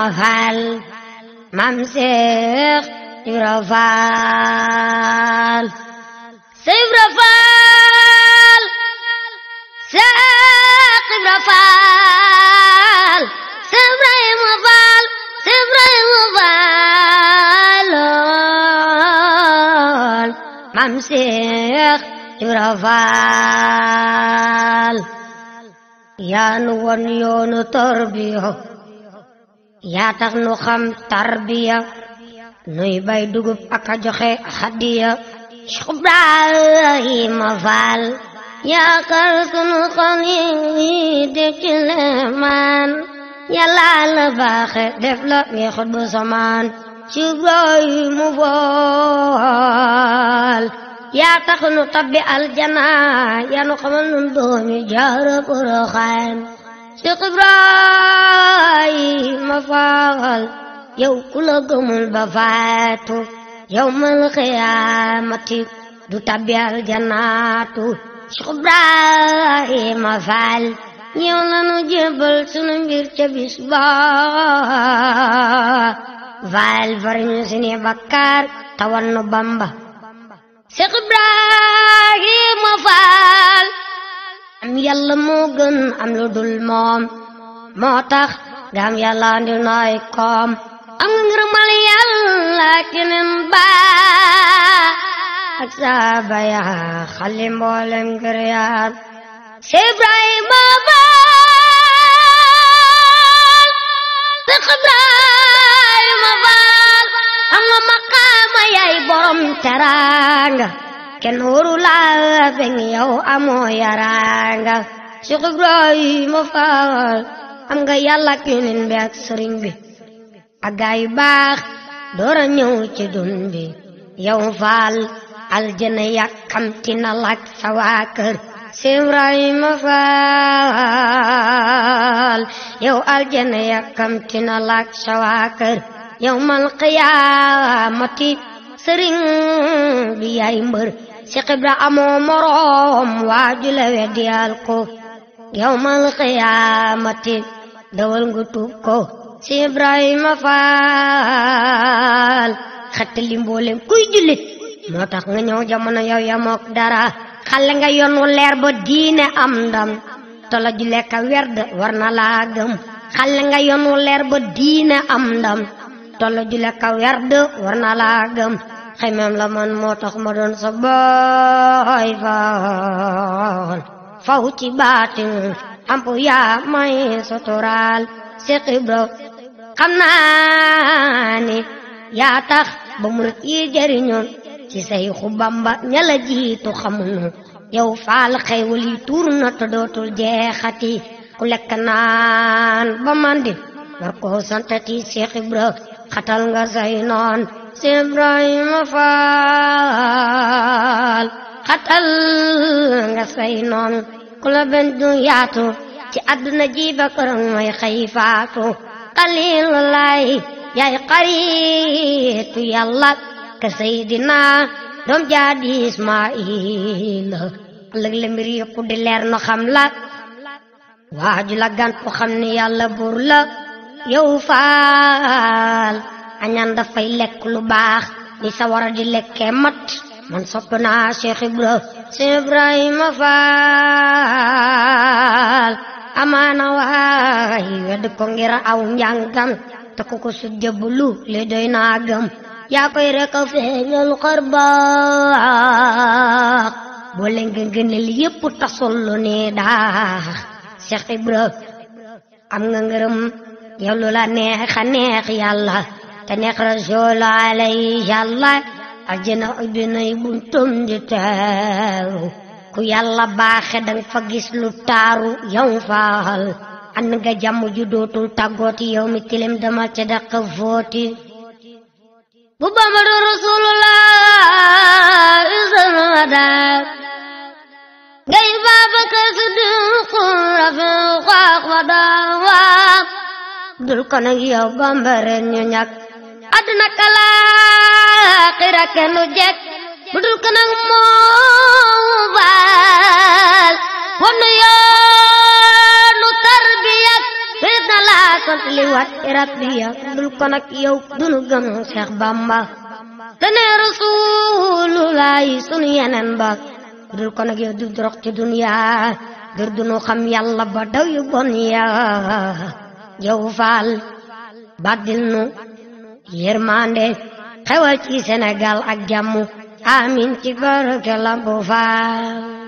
Faal Maam Seex Ibra Faal Seex Ibra Faal Seex Ibra Faal Seex Ibrahima Faal Seex Ibrahima Faal Maam Seex Ibra Faal yaa nu won yoonu tarbiya yaa tax nu xam tarbiya nuy bay dugub ak a joxe hadiya Cheikh Ibrahima Faal yaakar sunu xol yi def ci leemaan Yàlla la baaxe def la ngay xut bu samaan Cheikh Ibrahima Faal yaa tax nu tabbi aljana yaa nu xamal nun doomi Jaara Poroxaan Cheikh Ibrahima Faal yow ku la gëmul ba faatu yawmal qiyaamati du tabbi aljanaatu Cheikh Ibrahima Faal yow la nu jébbal sunu mbir ca bis ba Faal far ñu sunu bakkaar tawan nu Bamba Cheikh Ibrahima Faal am Yàlla moo gën am lu dul moom moo tax nga am Yàlla andi nooy koom am nga ngërëmal Yàlla keneen ba ak saaba ya xali mboolem ngir yaar Cheikh Ibrahima Faal Cheikh Ibrahima Faal am nga maqaama yaay borom teraanga kenn waru laa feng yow amoo yaraanga Cheikh Ibrahima Faal am nga Yàlla ak Yonent bi ak sëriñ bi ak gaay yu baax doora ñëw ci dun bi yow Faal aljana yàkkamti na lak sa waa kër Cheikh Ibrahima Faal yow aljana yàkkamti na lak sa waa kër yawmal qiyaamati sëriñ bi yaay mbër Cheikh Ibra amoo moroom waaju la weddiyal ko yawmal qiyaamati dawal nga tuub ko Cheikh Ibrahima Faal xettali mboolem kuy jullit moo tax nga ñëw jamono yow yamook dara xale nga yoon wu leer ba diine am ndam tola julle ka werd war na laa gëm xale nga yoon wu leer ba diine am ndam tola julle ka werd war na laa gëm xemem la man moo tax ma doon sa boy Faal faw ci baatin ampu yaa may sotoral Cheikh Ibra xam naa ni yaa tax ba murit yi jariñoon ci Seexu Bamba ña la jiitu xamuñu yow Faal xeewal yi tuur na te dootul jeexati ku lekk naan ba mandi war ko santati Cheikh Ibra xatal nga say noon Cheikh Ibrahima Faal xatal nga say noon ku la benn du yaatu ci àdduna ji ba këram mooy xëy faatu Xaliilulaay yaay xaritu Yàlla ka Seydina doom jaadi Ismaayila ëllëg la mbir yëpp di leer no xam la waaju la gantu xam ni Yàlla buur la yow Faal añaan dafay lekk lu baax ni sawara di lekkee mat man sopp naa Cheikh Ibrahima Faal amaana waay wedd ko ngir aw njàngam te ku ko su jëblu li doy naa gëm yaa koy rek a feeñal xar baax boole nga gënal yépp tasul lu ne daax Cheikh Ibra am nga ngërëm yow lu la neex a neex Yàlla te neex Rasuul alayhi Yàlla aljana ubbi nay buntum di teeru ku Yàlla baaxe dang fa gis lu taaru yow Faal ànd nga jàmm ju dootul tàggooti yow mi tilim dama ca daq footi bu Bamadu Rasulullah isalmada ngay Babakar Siddiq rafiq xaq wadawa dul ko nag yow Bamba ren ñu ñàkk àddina kalaaxira kenn du jekk bu dul ko nag moo Faal wanu yoonu tarbiya la sant li wat rabbiya dul ko nag yow dunu gëm Seex Bamba te ne Rasulullahi sunu yeneen ba dul ko nag yow du dorox ci dunya dur dunu xam yàlla ba daw yu bon ya yow faal baddil nu yërmande xewal ci Sénégal ak jàmm amin ci barke Lamp Fall